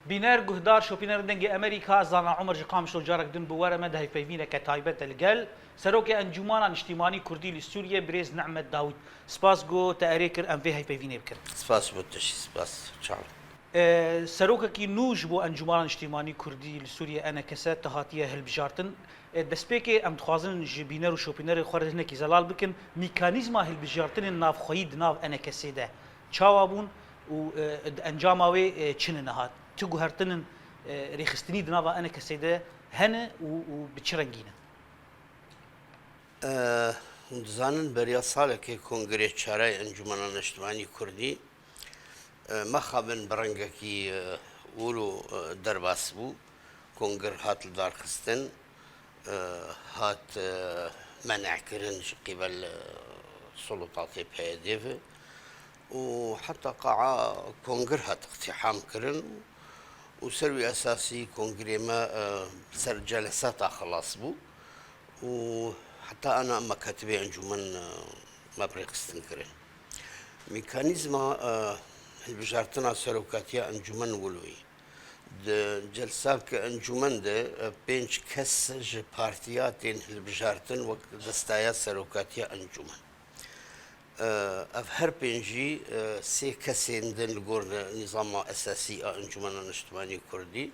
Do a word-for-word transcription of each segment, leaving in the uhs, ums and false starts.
Bîner, guhdar, şopînerên Dengê Emerîka, Zana Omer ji Qamişlo carek din bi we re me di hevpeyvîneke taybet de li gel Serokê Encûmana Niştîmanî Kurdî li Sûriyê, birêz Nehmet Dawîd. Spas ku te erê kir em vê hevpeyvînê bikin. Spas bo te jî, spas. Çaw. E, serokekî nû ji bo Encûmana Niştîmanî Kurdî li Sûriyê, E N K S, te hatiye hilbijartin. E, destpêkê em dixwazin ji bîner û şopînerên xwe re hinekî zelal bikin. Mîkanîzma hilbijartinên navxweyî di nav E N K S'ê de çawa bûn û, e, di encama wê, e, çi ne niha? Ti guhertinên, e, rêxistinî di nava E N K S'ê de hene û, û bi çi rengî ne? E, hûn dizanin beriya salekê Kongrê Çara yê Encûmena Niştimanî Kurdî, e, mexabin bi rengekî, e, wilo, e, derbas bû. Kongir hat lidarxistin, e, hat, e, men'kirin ji qîbel, e, sulûtatê P Y D ve û heta qaa kongir hat îqtîham kirin û ser wî esasî kongirê me, e, ser celesata xilas bû û heta ana mekatibê encûmen, e, me bi rêxistin kirin. Mîkanîzma, e, hilbijartina serokatiya encûmen wilo ye. Di celsake encûmen de, e, pênc kes ji partiya tên hilbijartin wek destaya serokatiya encûmen. E, ev her pêncî, e, sê kesên din li gor nîzama esasî a Encûmena Niştimanî Kurdî,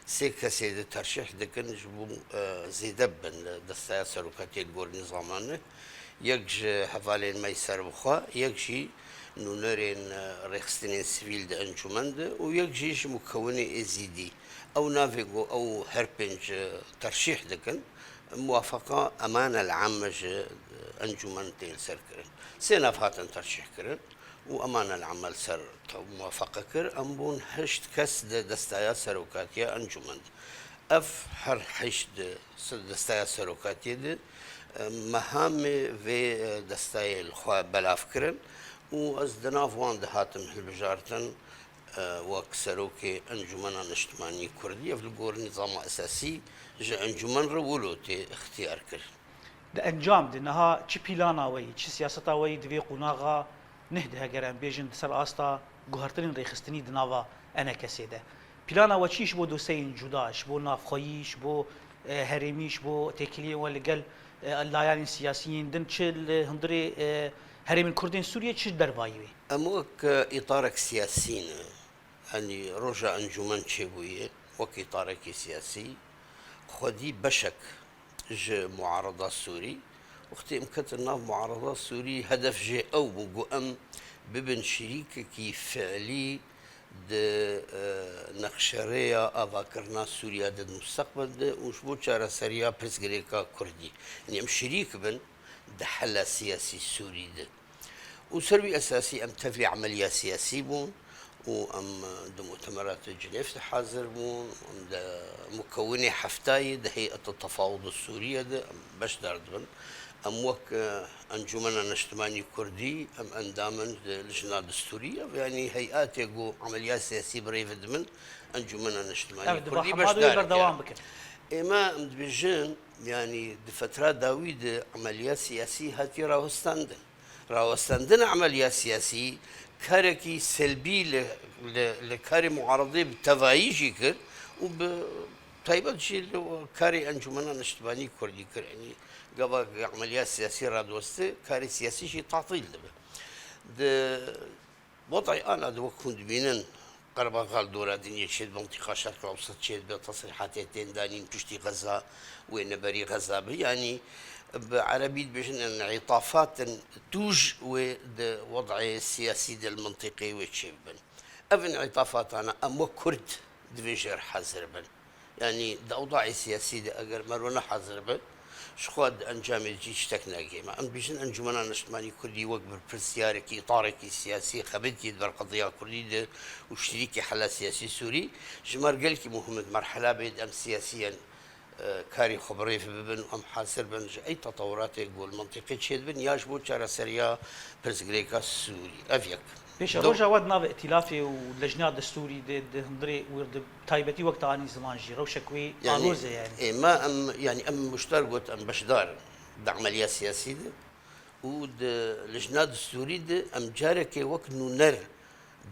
sê kesê di terşîh dikin ji bo, e, zêde bibin li destaya serokatiyê li gor nîzama nû. Yek ji hevalên me yî serbixwe, yek jî nûnerên, e, rêxistinên sivîl di encûmen de û yek jî ji mukewinê Êzîdî. Ew navê ku ew her pênc, e, terşîh dikin, muwafaqa emanel emme ji, e, encûmen tên serkirin. Sê nav hatin terşîh kirin û emanel emme li ser te-, muwafaqa kir. Em bûn heşt kes di destaya serokatiya encûmen de. Ev her heşt di se-, destaya serokatiyê de, e, mehamê vê, e, destayê li xwe belav kirin û ez di nav wan de hatim hilbijartin, e, wek serokê Encûmena Niştimanî Kurdî. Ev li gor nîzama esasî ji encûmen re wilo tê îxtiyar kirin. Di encam de niha çi plana we yî, çi siyaseta we yî di vê qonaxa neh de, heger em bêjin, di ser asta guhertinên rêxistinî di nava E N K S'ê de? Plana we çi ji bo dosyeyên cuda, ji bo navxweyî, ji bo, e, herêmî, ji bo têkiliyên we li gel, e, layanên siyasî yên din, çi li hundirê, e, herêmên Kurdên Sûriyê çi dervayî wê? Em wek, e, îtarek siyasî ne. Yanî roja encûmen çêbûye wek îtarekî siyasî, xwedî beşek ji muarada Sûrî. Wextê em ketin nav muarada Sûrî, hedef jê ew bû ku em bibin şirîkekî fiilî di, e, nexşerêya avakirina Sûriya de di musteqbel de û ji bo çareseriya pirsgirêka Kurdî. Yanî em şirîk bin di hela siyasî Sûrî de. Û ser wî esasî em tevlî emeliya siyasî bûn û em di mutemerata Cinêv de hazir bûn, em di mukewinê heftayê di Heyeta Tefawuda Sûriye de em beşdar dibin. Em wek, e, Encûmena Niştimanî Kurdî, em endam in di Lijna Distûrî, ev yanî heyetê ku emeliya siyasî bi rê ve dibin, Encûmena Niştimanî Kurdî beşdar dike. Ême em dibêjin, yanî di fetra dawî de emeliya siyasî hatiye rawestandin. Rawestandina emeliya siyasî karekî selbî li, li, li karê muaredê bi tevayî jî kir û bi taybet jî li karê Encûmena Niştimanî Kurdî kir. Yanî gava emeliya siyasî radiweste, karê siyasî jî tatîl dibe. Di Wed'ê ana de wek hûn dibînin, Qerebaxa li dora dinyê çêdibe, mintîqa Şerq Ewsat çêdibe, tesrîhatê tên danîn piştî Xeza wê ne berî Xeza be. Yanî bi erebî dibêjin en'îtafatên tûj wê di wed'ê siyasî de li mintîqê wê çêbibin. Ev en'îtafatana em wek Kurd divê jê re hazir bin. Yanî di ewdayê siyasî de eger Merwe ne hazir be, ji xwe di encamê de jî tiştek negihê me. Em dibêjin Encûmena Niştimanî Kurdî wek berpirsiyarekî, îtarekî siyasî xebitî di ber qediya Kurdî de û şirîkê hela siyasî Sûrî, ji me re gelekî muhim e di merhela bê de em siyasiyen, e, karê xwe bi rê ve bibin û em hazir bin ji ey tetewuratê ku li mintîqê çêdibin ya ji bo çareseriya pirsgirêka Sûrî. Ev yek. Pêşeroja we di nav îtîlafê û lejna destûrî de, di hundirê û di taybetî wek te anî ziman jî, rewşek wê aloz e yanî. Ê, me em, yanî em mişdar got em beşdar in di emeliya siyasî de û di lijna destûrî de em carekê wek nûner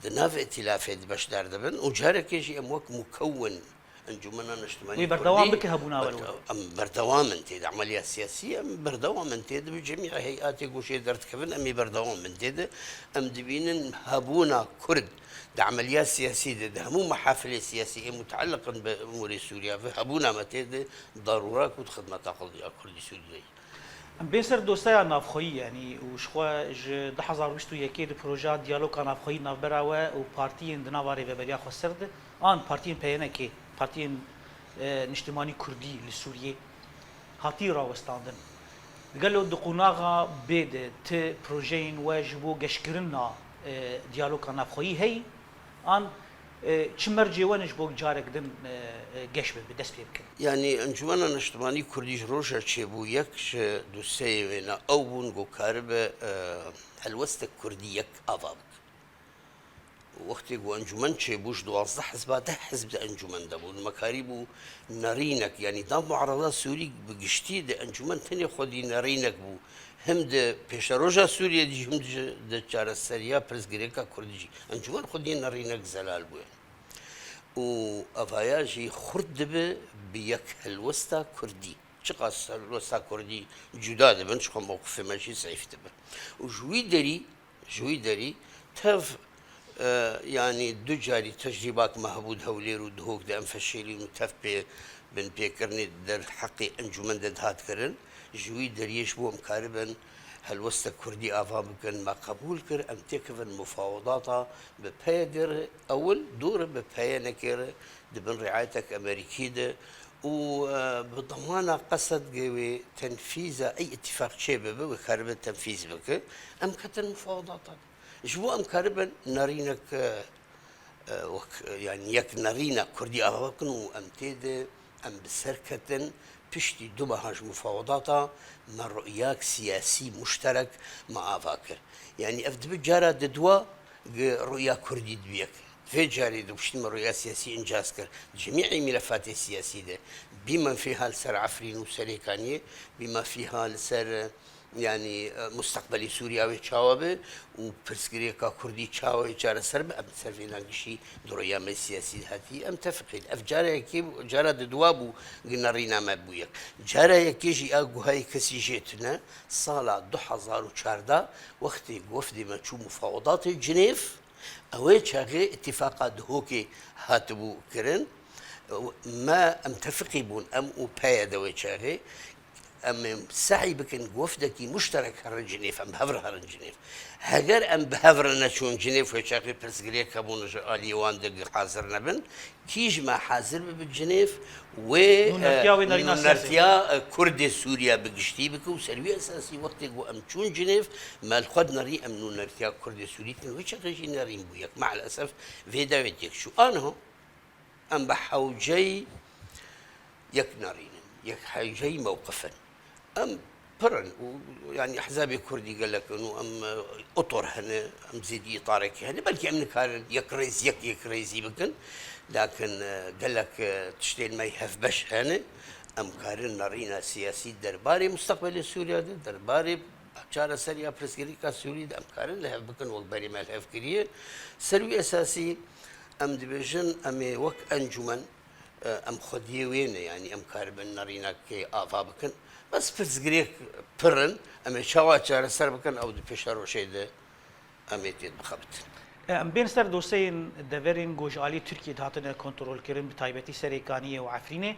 di nav îtîlafê de beşdar dibin û carekê jî em wek mukewwin Encûmena Niştimanî Wê berdewam Kurdî bike hebûna we li wir. Em berdewam in tê de, emeliya siyasî em berdewam in tê de, bi cemî heyatê ku jê derdikevin em ê berdewam in tê de. Em dibînin hebûna Kurd di emeliya siyasî de, di hemû mehafilê siyasî ê muteelliq in bi umûrê Sûriya ve, hebûna me tê de darûrak û di xidmeta qediya Kurdî Sûrî de ye. Em bên ser dosteya navxweyî, yanî û ji xwe ji du hezar û bîst û yekê di projeya diyaloga navxweyî navbera we û partiyên di nava rêveberiya xweser de, an partiyên P Y N Kê, partiyên, e, niştimanî kurdî li Sûriyê hatî rawestandin. Gelo di qonaxa bê de ti projeyên we ji bo geşkirina, e, diyaloga navxweyî heyî? An, e, çi mercê we ne ji bo carek din, e, e, geş be, bi dest pê bikin? Yanî Encûmena Niştimanî Kurdî ji roja çêbû yek ji doseyê wê ne ew bûn ku karibe, e, helwestek kurdî yek ava bike. Wextê ku encûmen çêbû ji duwazdeh hizba deh hizb di encûmen de bûn. Me karîbû nerînek, yanî da muarada Sûrî bi giştî di encûmen tenê xwedî nerînek bû. Him di pêşeroja Sûriyê de jî, him di, di çareseriya pirsgirêka Kurdî jî. Encûmen xwediyê nerînek zelal bûye. Û evaya jî xurt dibe bi yek helwesta Kurdî. Çiqas helwesta Kurdî cuda dibin, ji xwe mewqifê me jî zeîf dibe. Û ji wî derî, ji wî derî tev, e, yanî du carî tecrîbak me hebû di Hewlêr û Duhok de em feşêlîn û tev pê binpêkirinê di derheqê encûmen de dihat kirin. Ji wî deriyê ji bo em karibin helwestek Kurdî ava bikin, me qebûl kir, em têkevin mufawedata bi P Y D'ê re ewil, dû re bi P Y N'ekê re di bin riayetek Amerîkî de û, e, bi demana qesedgê wê tenfîza ey îtîfaq çê bibe, wê karibe tenfîz bike. Em ketin mufawedata de. Ji bo em karibin nerînek, e, e, wek, e, yanî yek nerîna Kurdî ava bikin û em tê de, em bi ser ketin, piştî du mehan ji mufawedata me ru'yak siyasî muşterek me ava kir. Yanî ev dibe cara didwa gi ru'ya Kurdî dibe yek. Vê carê di piştî me ru'ya siyasî incas kir. Di cemî'î milefatê siyasî de, bî me fîha li ser Efrîn û Serêkaniyê, bî me fîha li ser, e, yanî, e, musteqbelî Sûriya wê çawa be û pirsgirêka Kurdî çawa wê çareser be, em ser vêna gişî di roya me siyasî hatî em tefiqîn. Ev cara yekê bû, cara didwa bû, gi nerîna me bûye. Cara yekê jî a guhayê kesî jê tune, sala du hezar û çardeh wextê ku wefdê me çû mufawedatê Cinêv, ew ê çaxê îtîfaqa Duhokê hatibû kirin. Me, em tefiqî bûn, em û P Y D wê çaxê. Em ê se'y bikin, wefdekî muşterek herin Cinêv, em bi hev re herin Cinêv. Heger em bi hev re neçûn Cinêv, wê çaxê pirsgirêk hebûn ji aliyê wan de hazir nebin. Kî ji me hazir bibe Cinêv, wê, Nûnertiya wê e, nerîna siyasî. Nûnertiya, e, Kurdê Sûriya bi giştî bike û ser wî esasî wextê ku em çûn Cinêv, me li xwe dinerî em nûnertiya Kurdê Sûrî dikin. Wê çaxê jî nerîn bû yek. Me'lesef vê dawê têk çû. Aniha em bi hewceyî yek nerîn in, yek hewceyî mewqif in. Em pir in û, yanî, ehzabê Kurdî gelek in û em, e, otor hene, em zêdî îtarekî hene. Belkî em nikarin yekrêz, yek yekrêzî bikin. Lakin, e, gelek, e, tiştên me hevbeş hene. Em karin nerîna siyasî derbarê musteqbelê Sûriya de, derbarê çareseriya pirsgirêka Sûrî de em karin li hev bikin wek berê me li hev kiriye. Ser wî esasî em dibêjin, em ê wek encûmen, e, em xwediyê wê ne, yanî em karibin nerînekê ava bikin. Bes pirsgirêk pir in, em ê çawa çareser bikin, ew di pêşerojê de em ê tê bixebitin. E, em bên ser dosyeyên deverên ku ji alî Tirkiyê dihatine kontrolkirin, bi taybetî Serêkaniyê û Efrînê.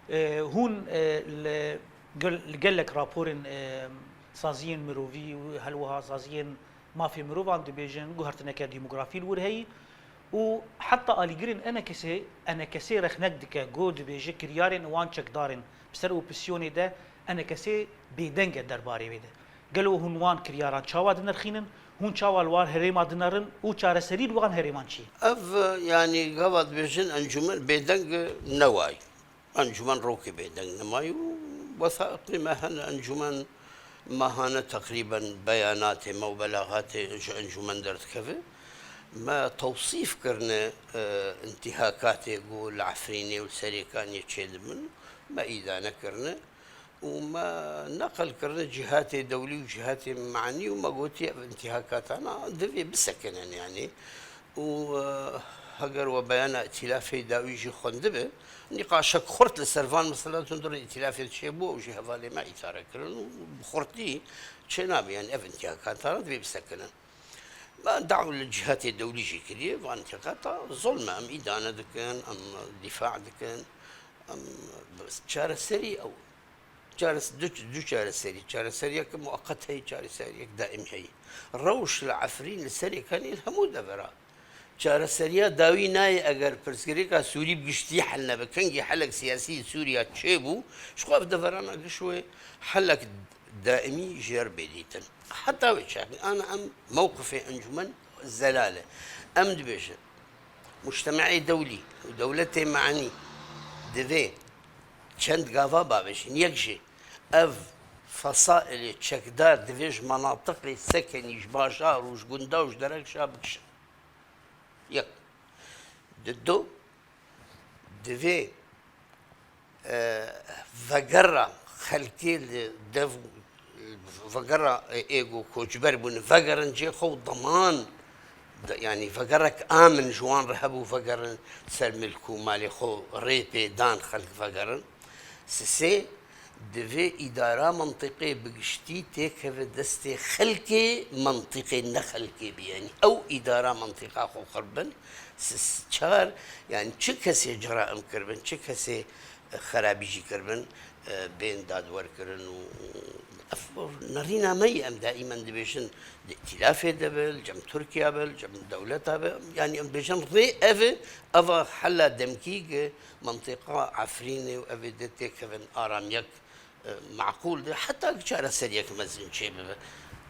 E, hûn, e, li gel-, li gelek raporên, e, saziyên mirovî û helwiha saziyên mafê mirovan dibêjin, guhertineke demografî li wir heyî û heta alîgirên enekesê, enekesê rexnek dike, ku dibêje kiryarên wan çekdar in. Bi ser opozîsyonê de enekesê bêdeng e derbarê wê de. Gelo hûn wan kiryaran çawa dinirxînin? Hûn çawa li wan herêma dinerin û çareserî li wan herêman çi ye? Ev, yanî, gava dibêjin encûmen bêdeng neway. Encûmen rokê bêdeng nemayî û wesaiqê me hene, encûmen mahane teqrîben beyanatê me û belaxatê ji encûmen derdikeve. Me tewsîf kirine, e, întîhakatê ku li Efrînê û li Serêkaniyê çêdibin, me îdane kirine û me neqil kirine cîhatê dewlî û cîhatê manî û me gotiye ev întîhakatana divê bisekinin, yanî. û, e, heger we beyana îtîlafê dawî jî xwendibe, nîqaşek xurt li ser van mesela hundirê îtîlafê çêbû û jî hevalê me îtare kirin û bi xurtî çênabe, yanî ev întîhakata divê bisekinin. Me daw li cihetê dewlî jî kiriye, van întîhakata zulm e, em îdane dikin, em dîfa dikin, em çareserî ew. Çares-, du, du çareserî. Çareseriyek muweqet heye, çareseriyek daîmî heye. Rewş li Efrîn li serê kanê li hemû devera. Çareseriya dawî nayê eger pirsgirêka Sûrî bi giştî hel nebe. Kengî helek siyasî li Sûriya çêbû, ji xwe ev deverana giş wê helek daîmî ji yer bê dîtin. Heta wê çaxê ana em mewqifê encûmen zelal e. Em dibêjin, mujtemeê dewlî û dewletê me'nî divê çend gava bavêjin. Yek jî ev fesailê çekdar divê ji menatiqê sekenî, ji bajar û ji gunda û ji derek şa bikişin. Yek. Di du, divê, e, vegera xelkê li dev, vegera ê ku koçber bûne, vegerin cê xwe û deman, de, yanî vegerek amin ji wan re hebû, vegerin ser milk û malê xwe, rê pê dan xelk vegerin. Sisê, divê îdara mentiqê bi giştî têkeve destê xelkê mentiqê, ne xelkê bî. Yanî ew îdara mentiqa xwe qir bin. Sis-, çar, yanî çi kesê ceraim kiribin, çi kesê, e, xerabî jî kiribin, e, bên dadwerkirin û ev nerîna me ye. Em daîmen dibêjin di îtîlafê de be, li cem Tirkiye be, li cem dewleta be. Yanî em dibêjin rê ev e, eva hela demkî gi mentiqa Efrînê û evê de têkevin aramiyek, e, meqûl de, heta ki çareseriyek mezin çêbibe.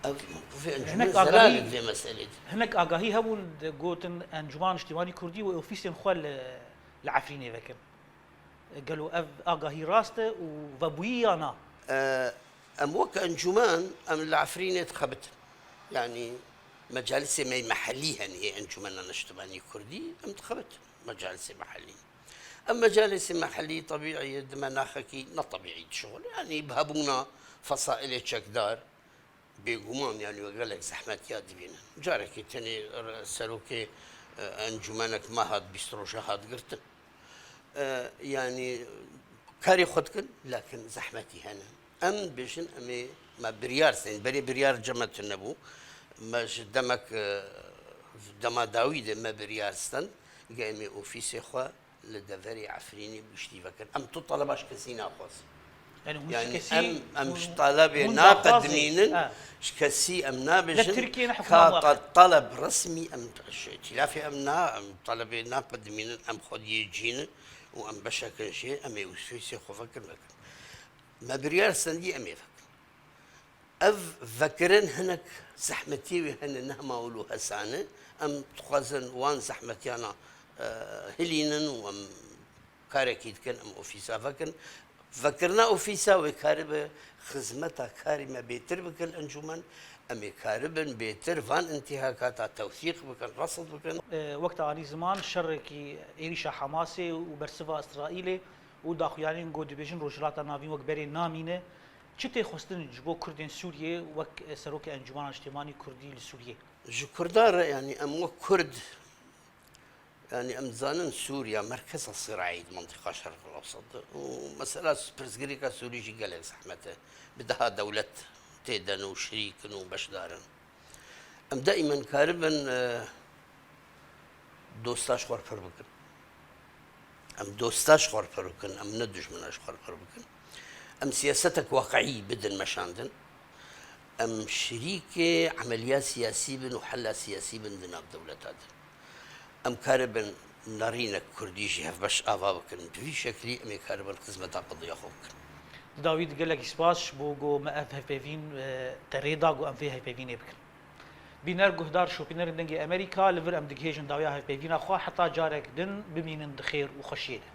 Ev mewqifê encûmê Hinek zelal agahî, e di vê meselê de. Hinek agahî hebûn, digotin Encûmena Niştimanî Kurdî wê ofîsên xwe li, li Efrînê vekin. Gelo ev agahî rast e û vebûyî ya na? E, em wek encûmen, em li Efrînê dixebitin. Yanî mecalisê me yê mehellî hene yê Encûmena Niştimanî Kurdî, em dixebitin mecalisê mehellî. Em mecalisê mehellî tebîî ye di menaxekî ne tebîî dişixulin. Yanî bi hebûna fesailê çekdar, bêguman, yanî we gelek zehmetiya dibînin. Carekê tenê re-, serokê, e, encûmenek me hat bîst roja hat girtin. E, yanî karê xwe dikin, lakin zehmetî hene. Em dibêjin, em ê, me biryar stend. Berê biryar cem me tune bû. Me ji demek, e, dema dawî de me biryar stend. Ge em ê ofîsê xwe li deverê Efrînê bi giştî vekin. Em tu teleba ji kesî naxwazin. Yanî hûn ji Yanî kesî, em, em hûn, ji talebê hûn daxwazê, naqedimînin, ha. Ji kesî em Ne nabêjin, Tirkiye, ne hikûmeta ka muweqet. ta-, taleb resmî, em ji îtîlafê em na, em talebê naqedimînin, em xwediyê cî ne û em beşek in jê, em ê ofîsê xwe vekin, vekin. Me biryar stendî em ê vekin. Ev vekirin hinek zehmetiyê wê hene, ne hema wilo hesan e. Em dixwazin wan zehmetiyana, e, hilînin û em karekî dikin, em ofîsa vekin. Vekirina ofîsa wê karibe xizmeta karî me bêtir bikin encûmen. Em ê karibin bêtir van întîhakata tewsîq bikin, resd bikin. E, wek te anî ziman, şerekî êrîşa Hamasê û bersiva Îsraîlê û daxuyaniyên ku dibêjin Rojhilata Navîn wek berê namîne, çi tê xwestin ji bo Kurdên Sûriyê wek, e, Serokê Encûmena Niştimanî Kurdî li Sûriyê? Ji Kurdan re, yanî em wek Kurd, yanî em dizanin Sûriya merkeza sirayî di mentiqa Şerq el Ewsat de û mesela pirsgirêka Sûrî jî gelek zehmet e. Bi deha dewlet tê de ne û şirîk in û beşdar in. Em daîmen karibin, e, dosta ji xwe re pir bikin. Em dosta ji xwe re pir bikin, em ne dijmina ji xwe re pir bikin. Em siyasetek waqiî bidin meşandin. Em şirîkê emeliya siyasî bin û hela siyasî bin di nav dewleta de. Em karibin nerînek kurdî jî hevbeş ava bikin. Bi vî şeklî em ê karibin xizmeta qediya xwe bikin. Di dawî de gelekî spas ji bo ku me ev hevpeyvîn, e, te rê da ku em vê hevpeyvînê bikin. Bîner, guhdar, şopînerên Dengê Amerîka, li vir em digihêjin dawiya hevpeyvîna xwe, heta carek din bimînin di xêr û xweşiyê de.